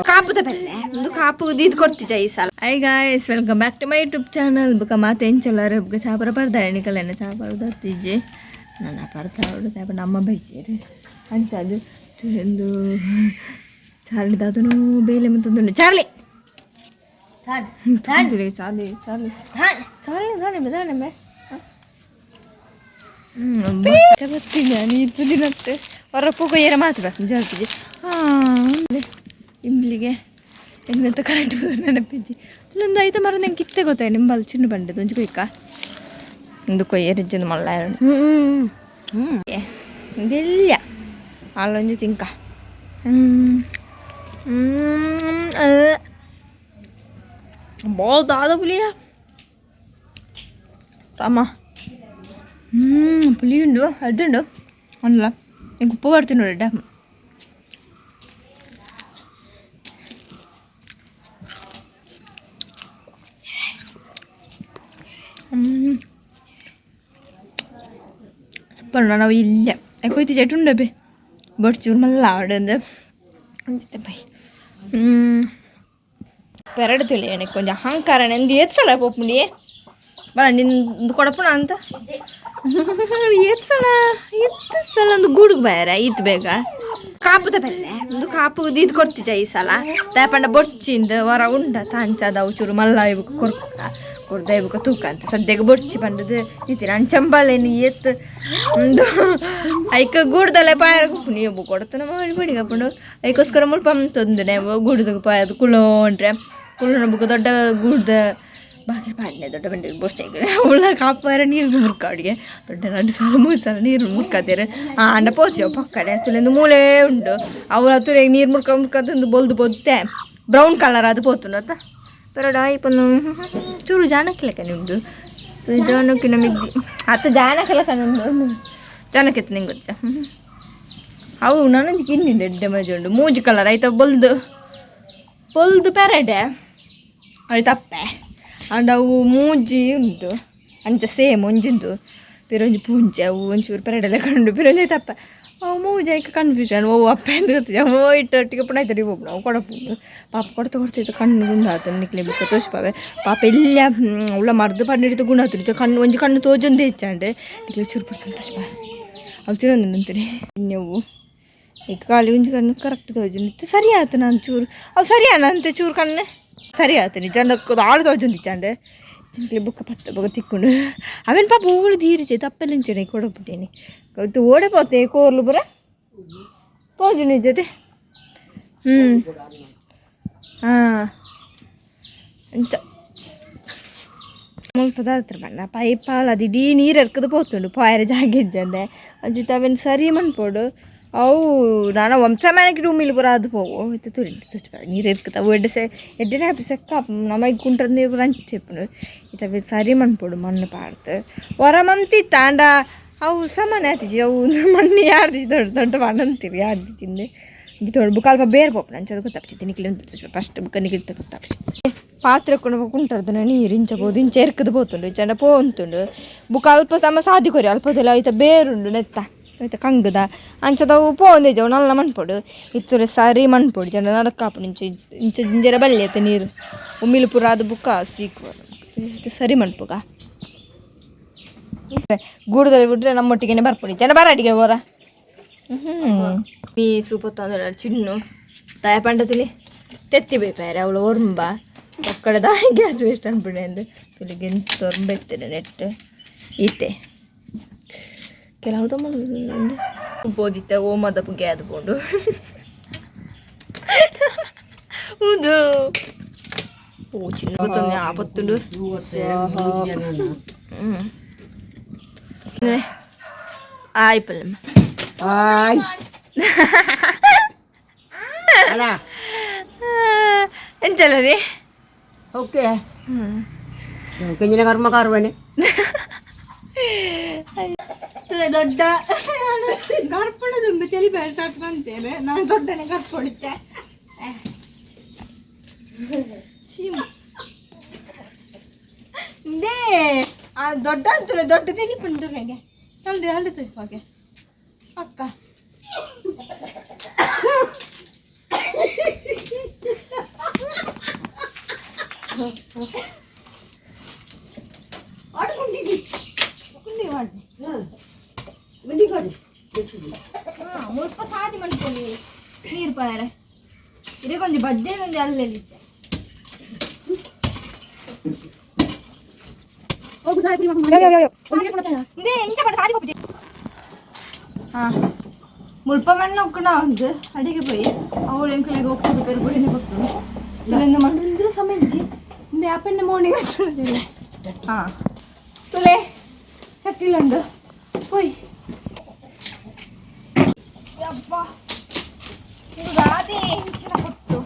ಕಾಪುದ ಬೆಲ್ಲೆ ಒಂದು ಕಾಪು ದೀದ್ ಕೊರ್ತಿಜ ಈ ಸಲ. Hi guys, welcome back to my YouTube channel. ಬುಕ್ಕ ಮಾತೆ ಎಂಚಲಾರ ಬುಕ್ಕ ಚಾಪರ ಪರ್ದ ಎಣಿಕಲೆನ ಚಾಪರ ದತ್ತಿಜೆ ನನ್ನ ಪರ್ದ ಅವಳು ನಮ್ಮ ಬೈಜೇರು ಅಂಚಾದು ಎಂದು ಚಾರ್ಲಿ ದಾದನು ಬೇಲೆ ಮತ್ತೊಂದು Charlie Charlie Charlie Charlie Charlie Charlie Charlie. ಬರ್ತೀನಿ ನಾನು ಇದು ದಿನತ್ತೆ ಹೊರ ಪೂಕ ಮಾತ್ರ ಜಾಸ್ತಿ. ಹಾಂ, ಇಂಬ್ಲಿಗೆ ಎಂತ ಕರೆಂಟ್ ನೆನಪಿಜ್ಜಿ. ಇಲ್ಲೊಂದು ಐತ ಮರ ನಂಗೆ ಕಿತ್ತೆ ಗೊತ್ತಾಯ ನಿಂಬಲ್ಲಿ ಚಿನ್ನ ಬಂಡೆದು ಒಂಜಿ ಕೊಯ್ಕ ಒಂದು ಕೊಯ್ಯರಿಜ್ಜೊಂದು ಮಲ್ಲ. ಹ್ಞೂ ಹ್ಞೂ ಇದೆಲ್ಲ ಅಲ್ಲೊಂಜಿ ತಿಂಕ. ಹ್ಞೂ ಹ್ಞೂ ದಾದ ಪುಲಿಯ ರಾಮ. ಹ್ಞೂ ಪುಲಿ ಉಂಡು ಅಡ್ಡುಂಡು ಅಲ್ಲ ಎಂಕ್ ಉಪ್ಪು ಬರ್ತೀನಿ ನೋಡಿ. ಹ್ಞೂ ಸೂಪರ್. ನಾವು ಇಲ್ಲ ಕೊಯ್ತಿ ಚೆಟ್ಟುಂಡ ಬೇ ಬಟ್ ಚೂರು ಮಲ್ಲ ಆಡಂದು ಅಂಚಿತ್ತೆ ಬೈ. ಹ್ಞೂ ಪೆರಡು ತುಳಿ எனக்கு கொஞ்சம் ಅಹಂಕಾರ ಎಂದು ಏತ್ ಸಲ ಪೋಪುಂಡಿ ಬರ ನಿಂದು ಕೊಡಪುಣ ಅಂತ ಏತ್ ಸಲ ಏತ್ ಸಲ ಒಂದು ಗೂಡುಗ್ ಬಾಯರ ಈತ್ ಬೇಗ ಕಾಪುದ ಬೆಲ್ಲೆ ಒಂದು ಕಾಪು ದೀದ್ ಕೊರ್ತಿಜ ಈ ಸಲ. ದಾಯಪಂಡ ಬೊರ್ಚಿಂದ ವರ ಉಂಡ ತಾಂಚದ ಅವು ಚೂರು ಮಲ್ಲ ಇಬುಕ ಕೊರ್ಕ ಕೊರ್ದ ಇಬುಕ ತೂಕ ಅಂತ ಸದ್ಯಕ್ಕೆ ಬೊರ್ಚಿ ಪಂಡದು ಇತ್ತಿನ ಅಂಚಂಬಾಲೇನು ಏತ್ ಒಂದು ಐಕ ಗೂಡ್ದಲ್ಲೇ ಪಾಯರ ನೀವು ಕೊಡ್ತಾನ ಮಾಡಿ ಬಡಿ ಕಪ್ಪುಂಡು. ಐಕೋಸ್ಕರ ಮುಲ್ಪ ತೊಂದರೆ ಗೂಡ್ದ ಪಾಯದು ಕುಲೋಂಡ್ರೆ ಕುಲೋಣ ಬುಕ್ಕ ದೊಡ್ಡ ಗೂಡ್ದ ಬಾಗಿಲು ಪಾಡ್ನೆ ದೊಡ್ಡ ಬಂಡಿ ಬೊರ್ಚೈಗೆ ಉಳ್ಳ ಕಾಪಾರ ನೀರು ಮುರ್ಕ ಅಡಿಗೆ ದೊಡ್ಡ 2 ಸಲ 3 ಸಲ ನೀರು ಮುರ್ಕತ್ತೇರೆ ಅಂಡ ಪೋಚೆ ಪಕ್ಕಡೆ ತುಲೆಂದು ಮೂಲೆ ಉಂಡು ಅವಳ ತುರೆ ನೀರು ಮುರ್ಕ ಮುರ್ಕದಂದು ಬೊಲ್ದು ಬೊತ್ತೆ ಬ್ರೌನ್ ಕಲರ್ ಅದು ಪೋತುಂಡು ಅತ್ತ ಪರಡ ಇಪ್ಪನು ಚೂರು ಜಾನಕಿ ಉಂಡು ಜಾನಕಿ ನಮಿದ್ದಿ ಅತ್ತ ಜಾನಕಿ ಉಂಡು ಜಾನಕೆತ್ತು ನಿಂಗೆ ಗೊತ್ತಾ. ಅವು ನನಗೆ ಕಿನ್ನಿ ಎಡ್ಡೆ ಮಜೆ ಉಂಡು ಮೂಜಿ ಕಲರ್ ಆಯ್ತಾ ಬೊಲ್ದು ಬೊಲ್ದು ಪೆರಡೆ ಆಯ್ತಪ್ಪೆ ಅಂಡ್ ಅವು ಮೂಜಿ ಉಂಟು ಅಂಚ ಸೇಮ್ ಒಂಜಿಂದು ಪಿರೊಂಜಿ ಪೂಂಜೆ ಅವು ಒಂಚೂರು ಪೆರಡೆಲ್ಲ ಕಂಡು ಪಿರೊಂಜಿ ತಪ್ಪ ಅವು ಮೂಜಿ ಐಕ ಕನ್ಫ್ಯೂಷನ್ ಓ ಅಪ್ಪ ಎಂದು ಗೊತ್ತಿದೆ. ಓ ಇಟ್ಟು ಒಟ್ಟಿಗೆ ಪುಣ ಆಯ್ತು ಹೋಗಿ ನಾವು ಕೊಡಪುಂಡು ಪಾಪ ಕೊಡ್ತಾ ಕೊಡ್ತಾ ಕಣ್ಣು ಗುಂಡಾತು ನಿಕ್ಲೆ ಬುಕ್ಕ ತೋರಿಸ್ಪಾವೆ ಪಾಪ ಎಲ್ಲ ಉಳ್ಳ ಮರ್ದು ಪಂಡಿಡಿತು ಗುಂಡಾತು ಕಣ್ಣು ಒಂಜಿ ಕಣ್ಣು ತೋಜೊಂದು ಹೆಚ್ಚಾಂಡೆ ನಿಕ್ಲೆ ಚೂರು ಪಡ್ತಾನೆ ತೋರಿಸ್ಪಾ ಅವು ತಿನ್ನೊಂದು ಅಂತೀರಿ ನೀವು ಈಗ ಖಾಲಿ ಒಂಜಿ ಕಣ್ಣು ಕರೆಕ್ಟ್ ತೋಜೊಂದಿತ್ತು ಸರಿ ಆಯ್ತು ನಾನು ಚೂರು ಅವು ಸರಿ ಅಂತೆ ಚೂರು ಕಣ್ಣು ಸರಿ ಆಯ್ತು ನಿಜ ಆಳು ತೋಜೊಂದಿಚ್ಚಾಂಡೆ ತಿಂಕ್ಲಿ ಬುಕ್ಕ ಪತ್ತ ಬೊಕ್ಕ ತಿಕ್ಕೊಂಡು ಅವೇನು ಪಾಪ ಓಳು ದೀರಿಚೆ ತಪ್ಪೆಲ್ಲಿಂಚನೆ ಕೊಡಪುಟ್ಟೇನಿ ಓಡೆ ಪೋತೆ ಕೋರ್ಲು ಪೂರ ತೋಜು ನಿಜತೆ. ಹ್ಞೂ ಹಾಂ ಅಂಚ ಮುಲ್ಪ ದಾತ್ರ ಬಣ್ಣ ಪೈಪಾಲ ಅದು ಇಡೀ ನೀರು ಎರ್ಕದು ಪೋತುಂಡು ಪಾಯರ ಜಾಗೆ ಇದ್ದಂದೆ ಅಂಚಿತ ಅವೇನು ಸರಿ ಮನ್ಪೋಡು ಅವು ನಾನು ವಂಶ ಮನೆಗೆ ರೂಮಿಲ್ ಪೂರ ಅದು ಪೋವು ಇತ್ತು ತುರಿ ನೀರು ಎರ್ಕದ ಅವು ಎಡ್ಡೆ ಸೆ ಎಡ್ಡೆನೆ ಹಾಪಿ ಸೆಕ್ಕ ನಮಗೆ ಕುಂಟ್ರ ನೀರು ಪೂರ ಅಂಚೆಪ್ಪುಂಡು ಇತ್ತ ಸರಿ ಮನ್ಪೋಡು ಮಣ್ಣು ಪಾಡ್ತು ಹೊರ ಮಂತಿತ್ತ ಅಂಡ ಅವು ಸಮಾನ ಆತಿಜಿ ಅವು ಮಣ್ಣು ಯಾರ್ದಿ ದೊಡ್ಡ ದೊಡ್ಡ ಮಣ್ಣಂತೀರಿ ಯಾರ್ದಿ ತಿಂದೆ ದೊಡ್ಡ ಬುಕ್ಕ ಅಲ್ಪ ಬೇರೆ ಪೋಪುಂಡು ಅಂಚ ಅದು ಗೊತ್ತಾಪ್ಚಿ ನಿಕ್ಲಿ ಒಂದು ಫಸ್ಟ್ ಬುಕ್ಕ ನಿಕ್ಲಿ ಗೊತ್ತಾಪ್ಚಿ ಪಾತ್ರೆ ಕೊಂಡು ಕುಂಟರ್ದು ನೀರು ಇಂಚ ಪೋದು ಇಂಚ ಎರ್ಕದು ಪೋತುಂಡು ಇಂಚ ಪೋಂತುಂಡು ಬುಕ್ಕ ಅಲ್ಪ ಸಮ ಸಾದಿ ಕೊರಿ ಅಲ್ಪದೆಲ್ಲ ಐತ ಬೇರುಂಡು ನೆತ್ತ ಐತ ಕಂಗದ ಅಂಚದವು ಪೋಂದಿಜವು ನಲ್ಲ ಮನ್ಪೊಡು ಇತ್ತುರೆ ಸರಿ ಮನ್ಪೊಡು ಜನ ನರಕಾಪುಂಡು ಇಂಚ ಇಂಚ ಜಿಂಜರ ಬಲ್ಲಿ ಐತ ನೀರು ಉಮ್ಮಿಲು ಪೂರ ಅದು ಬುಕ್ಕ ಸೀಕು ಸರಿ ಮನ್ಪುಗ ಗೂಡುದಲ್ಲಿ ಬಿಟ್ರೆ ನಮ್ಮೊಟ್ಟಿಗೆನೆ ಬರ್ಪುಡಿ ಜನ ಬರಾಟಿಗೆ ಬೋರ. ಹ್ಞೂ ಈ ಸೂಪತ್ತು ಚಿನ್ನು ತಾಯ ಪಂಡ ತುಲಿ ತೆತ್ತಿ ಬೇಪಾರೆ ಅವಳು ಒರ್ಂಬ ಒಕ್ಕಡೆ ದಾಯಿ ಗ್ಯಾಸ್ ವೇಸ್ಟ್ ಅನ್ಬಿಡೆ ಅಂದು ತುಲಿಗೆ ಎಂತ ಒರ್ಂಬ ಎತ್ತಿನ ನೆಟ್ ಈತೆ ಕೆಲವು ಪೋದಿತ್ತೆ ಓಮದ ಪುಗೆ ಅದು ಪೋಂಡು ಹೌದು ಓ ಚಿನ್ನ ಗೊತ್ತೊಂದು ಆಪತ್ತುಂಡು. ಹ್ಞೂ ಆಯ್ಪಲ್ಲಮ್ಮ. ಆಯ್ ಅಲ್ಲ. ಎಂಚಲ್ಲ ರೀ? ಓಕೆ ಕೆಂಜಿನ ಕರ್ಮ ಕಾರ್ವನೆ. ತುಲೆ ದೊಡ್ಡ ಗರ್ಪಣ ತುಂಬಿ ತಲೆ ಬೇರೆ ಸ್ಟಾರ್ಟ್ ಮಾಡ್ತೇವೆ ನಾನು ದೊಡ್ಡನೆ ಗರ್ಪೊಡಿತೆ they ಆ ದೊಡ್ಡ ತುಲೆ ದೊಡ್ಡ ತೆಲಿ ಪಂಡು ತುಲೆಗೆ ಅಲ್ಲಿ ಅಲ್ಲಿ ತುಜ್ಪಾಗೆ. ಅಕ್ಕ ಮುಲ್ಪ ಸಾದಿ ಮನ್ಪೊಲಿ ನೀರು ಪಾಯರೆ ಇರಕೊಂಜಿ ಬಜ್ಜೆ ಒಂಜಿ ಅಲ್ಲೆಲ್ಲಿತ್ತೆ ಮುಲ್ಪ ಮಣ್ಣು ಒಕ್ಕಣ ಒಂದು ಅಡಿಗೆ ಪೋಯಿ ಅವಳು ಎಂಕಲಿಗೆ ಒಕ್ಕದು ಪೆರುಗುಡಿನ ಕೊಟ್ಟು ತುಲೆಂದು ಮಣ್ಣು ಸಮಂಜಿ ಇಂದು ಆಪೆನ್ನ ಮೋರ್ನಿಂಗ್ ಹಾಂ ತುಲೆ ಚಟ್ಟಿಲುಂಡು ಪೋಯ್ ಯಬ್ಬಾ ಇದು ದಾದಿ ಹೆಂಚಿನ ಕೊಟ್ಟು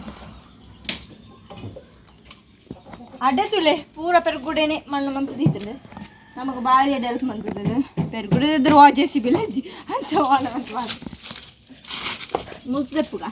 ಅಡೆ ತುಲೆ ಪೂರ ಪೆರುಗುಡೇನೆ ಮಣ್ಣು ಮಂತು ದೀತಂಡೆ ನಮಗೆ ಭಾರಿ ಅಡೆ ಹೆಲ್ಪ್ ಮಂತದೆ ಪೆರುಗುಡೆ ಇದ್ರು ವಾಜೇಸಿ ಬಿಲಜ್ಜಿ ಅಂಚ ವಾಳ ಮಂತು ವಾಳ ಮುಲ್ತದೆಪ್ಪುಗ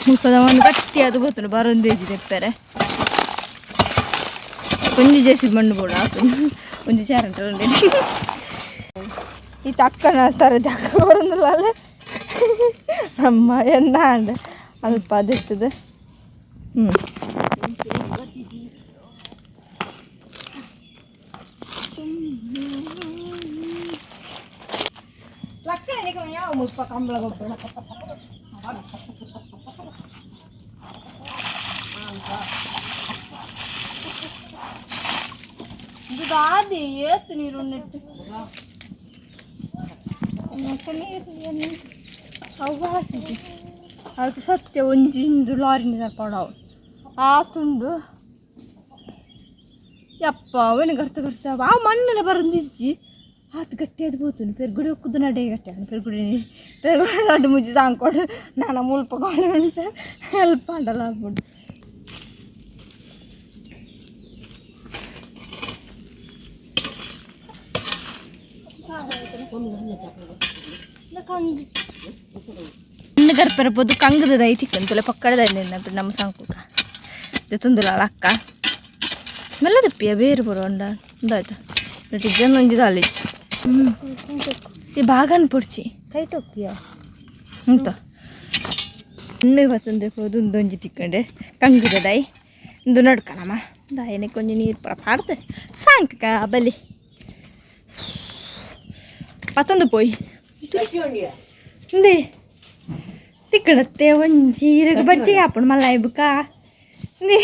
ಮುಲ್ಪದ ಒಂದು ಗಟ್ಟಿ ಅದು ಗೊತ್ತುಂಡು ಬರೊಂದು ತೆಪ್ಪರೆ ಒಂಜಿ ಜೇಸಿ ಮಣ್ಣು ಬೋಡ ಒಂಜಿ ಚಾರಂಟ ಈ ತಕ್ಕನ ಸರ ತಕ್ಕ ಬರೊಂದಿಲ್ಲ ಅಮ್ಮ ಎನ್ನ ಅಂಡ ಅಲ್ಪ ಅದಿರ್ತದೆ. ಹ್ಞೂ ಲಕ್ಕ ಯಾವ ಮುಲ್ಪ ಕಂಬಳ ಗೊಬ್ಬರ ಇದು ದಾದಿ ಏತ್ ನೀರು ನೆಟ್ಟು ನೀರು ಅವು ಹಾಕಿದ್ವಿ ಅದಕ್ಕೆ ಸತ್ಯ ಒಂಜಿ ಇಂದು ಲಾರಿನ ತರ್ಪಾಡವು ಆ ತುಂಡು ಯಪ್ಪ ಅವನಿಗೆ ಗರ್ತ ಗರ್ತ ಆ ಮಣ್ಣೆಲ್ಲ ಬರಂದಿಜ್ಜಿ ಆತು ಗಟ್ಟಿ ಅದು ಪೋತುಂಡು ಪೆರ್ಗುಡಿ ಒಕ್ಕುದು ನಡೆ ಗಟ್ಟಿ ಆಂಡ್ ಪೆರ್ಗುಡಿ ಪೆರ್ಗುಡಿ ನಡು ಮುಜ್ಜಿ ಸಾಂಕೊಡು ನಾನು ಮುಲ್ಪ ಉಂಟು ಹೆಲ್ಪ್ ಆಂಡಲ ಆಪುಂಡು. ಮಣ್ಣು ಗರ್ಪರ ಪೋದು ಕಂಗದ ದೈ ತಿಕ್ಕಂತುಲೆ ಪಕ್ಕದ ನಮ್ಮ ಸಾಂಕುಕ ತುಂದುಲ ಅಕ್ಕ ಮೆಲ್ಲದಪ್ಪಿಯ ಬೇರೆ ಬರೋಂಡ ಉಂದಾಯ್ತು ಜನ ಒಂಜಿ ದಾಲಿಚ್ಚು. ಈ ಬಾಗನ್ ಪೊಡ್ಚಿ ಕೈ ಟೊಪ್ಪಿಯ ಉಂತ ಮಣ್ಣು ಬತ್ತಂದ್ರೆ ಪೋದು ಒಂದೊಂಜಿ ತಿಕ್ಕಂಡೆ ಕಂಗದ ದೈ ಇಂದು ನಡ್ಕಣಮ್ಮ ದಾಯನೆ ಕೊಂಚ ನೀರು ಪೂರ ಪಾಡ್ದು ಸಾಂಕ ಬಲಿ ಪತ್ತೊಂದು ಪೋಯಿ ಇಂದೇ ತಿಕ್ಕಣತ್ತೆ ಒಂಜಿ ಇರಗ ಬಜ್ಜಿಗೆ ಆಪುಂಡು ಮಲ್ಲ ಬುಕ್ಕ ಇಂದೇ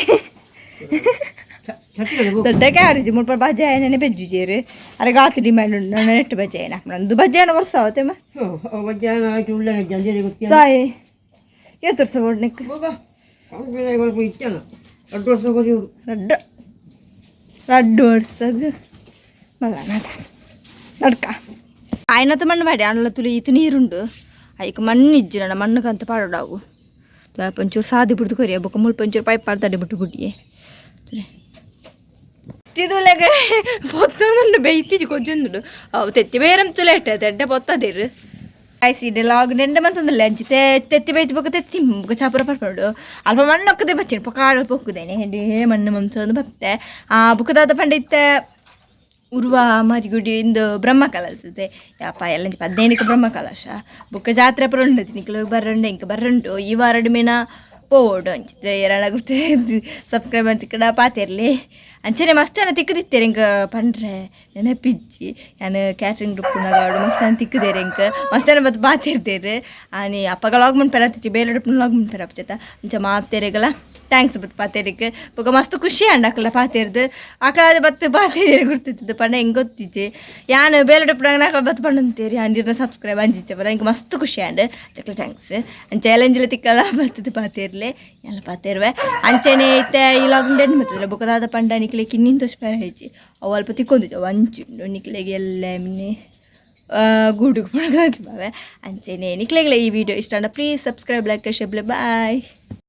ದೊಡ್ಡ ಕ್ಯಾರೇಜ್ ಮುಲ್ಪ ಬಜ್ಜೆ ಆಯನೆ ಬೆಜ್ಜು ಜೇರು ಅರೆ ಗಾತು ಡಿಮ್ಯಾಂಡ್ ಉಂಡು ನೆಟ್ ಬಜ್ಜೆ ಆಯನ ಒಂದು ಬಜ್ಜೆ ವರ್ಷ ಆವತ್ತೆ ದಾಯಿ ಏತ್ ವರ್ಷ ಬೋಡ್ನಿಕ್ ರಡ್ಡು ರಡ್ಡು ವರ್ಷಗ್ ಮಲ್ಲ ನಾಟ ನಡ್ಕ ಆಯ್ನತ ಮಣ್ಣು ಮಾಡಿ ಅಣ್ಣ ತುಲಿ ಈತ ನೀರುಂಡು ಐಕ್ ಮಣ್ಣು ಇಜ್ಜಿ ನನ್ನ ಮಣ್ಣು ಕಂತ ಪಾಡೋಡಾವು ಒಂಚೂರು ಸಾದಿ ಬಿಡ್ದು ಕೊರಿಯ ಬೊಕ್ಕ ಮುಲ್ಪ ಒಂಚೂರು ಪೈಪ್ ಪಾಡ್ದಾಡಿ ಬಿಟ್ಟು ಗುಡಿಯೆ ತಿದುಲೆಗೆ ಪೊತ್ತೊಂದುಂಡು ಬೆಯ್ತಿಜಿ ಕೊಜ್ಜೊಂದುಂಡು ಅವು ತೆತ್ತಿ ಬೇರಂ ತುಲೆ ಇಟ್ಟೆ ತೆಡ್ಡೆ ಪೊತ್ತದಿರು ಐಸಿ ಲಾಗ್ ನೆಂಡೆ ಮಂತೊಂದುಲ್ಲೆ ಅಂಚಿ ತೆತ್ತಿ ಬೈತಿ ಬೊಕ್ಕ ತೆತ್ತಿ ಬೊಕ್ಕ ಚಾಪುರ ಪರ್ಪುಂಡು ಅಲ್ಪ ಮಣ್ಣು ಒಕ್ಕದೆ ಬಚ್ಚಿನ ಪೊಕ ಅಲ್ಪ ಒಕ್ಕುದೇನೆ ಹೆಂಡಿ ಮಣ್ಣು ಮಂಚೊಂದು ಬತ್ತೆ ಆ ಬುಕ್ಕದಾದ ಪಂಡ ಇತ್ತೆ ಉರ್ವ ಮಾರಿಗುಡಿ ಇಂದು ಬ್ರಹ್ಮ ಕಲಸದೆ ಯಪ್ಪ ಎಲ್ಲ 15ಕ್ಕೆ ಬ್ರಹ್ಮ ಕಲಶ ಬುಕ್ಕ ಜಾತ್ರೆ ಪುರ ಉಂಡು ನಿಕ್ಲು ಬರಂಡು ಇಂಕ ಬರಂಡು ಈ ವಾರಡು ಮೇನ ಪೋವೋಡು ಅಂಚಿತ್ತೆ ಏರಣ ಗುರ್ತು ಸಬ್ಸ್ಕ್ರೈಬ್ ಅಂತ ಕಡ ಪಾತಿರ್ಲಿ. ಅಂಚನೆ ಮಸ್ತ್ ಜನ ತಿಕ್ಕದಿತ್ತೆರ್ ಎಂಕ್ ಪಂಡ್ರೆ ನೆನಪಿಜ್ಜಿ. ಯಾನ್ ಕ್ಯಾಟ್ರಿಂಗ್ ಉಪ್ಪುನಗ ಮಸ್ತ್ ಜನ ತಿಕ್ಕುದೇರ್ ಎಂಕ್, ಮಸ್ತ್ ಜನ ಬತ್ತು ಪಾತೆರ್ದೆರ್. ಆನಿ ಅಪ್ಪಗ ಲಾಗ್ ಮನ್ಪೆರೆ ಆತಿಜಿ, ಬೇಲೆ ಲಾಗ್ ಮನ್ಪೆರೆ ಆಪುಜತ. ಅಂಚ ಮಾತೆರೆಗ್ಲ thanks ಬತ್ತು ಪಾತೆರಿಕ್. ಬೊಕ ಮಸ್ತ್ ಖುಷಿ ಆಂಡ್ ಅಕ್ಲ ಪಾತೆರ್ದು. ಅಕ್ಲ ಬತ್ತು ಪಾತೆರ್ ಗುರ್ತಿತ್ತು ಪಂಡ ಎಂಕ್ ಗೊತ್ತಿಜ್ಜಿ. ಯಾನ್ ಬೇಲೆ ಉಪ್ಪುನಗ ಅಕ್ಲ ಬತ್ತು ಪಂಡಂತೇರಿ ಯಾನ್ ಇರ್ನ ಸಬ್ಸ್ಕ್ರೈಬ್ ಅಂಚಿಚ್ಚ ಪರ ಎಂಕ್ ಮಸ್ತ್ ಖುಷಿ ಆಂಡ್. ಅಕ್ಲ thanks. ಅಂಚ ಚಾಲೆಂಜ್ಲ ತಿಕ್ಕಲ ಬತ್ತದು ಪಾತೆರ್ಲೆ ಎಲ್ಲ ಪಾತೆರ್ವೆ. ಅಂಚನೆ ಇತ್ತೆ ಈ ಲಾಗ್ ಎಂಡ್ ಮತ್ತಲ್ಲ. ಬೊಕ ದಾದ ಪಂಡ ನಿಕ್ಲೆ ಕಿನ್ನಿನ್ ತೋಜ್ಪೆರೆ ಆಯ್ಜಿ, ಅವು ಅಲ್ಪ ತಿಕ್ಕೊಂದಿಜ್ಜಿ, ಅವು ಅಂಚುಂಡು. ನಿಕ್ಲೆಗ್ ಎಲ್ಲೆ ಮಿನಿ ಗೂಡುಗ್ ಪೋನಗ. ಅಂಚನೆ ನಿಕ್ಲೆಗ್ಲ ಈ ವಿಡಿಯೋ ಇಷ್ಟ ಆಂಡ please subscribe, like, share. Bye.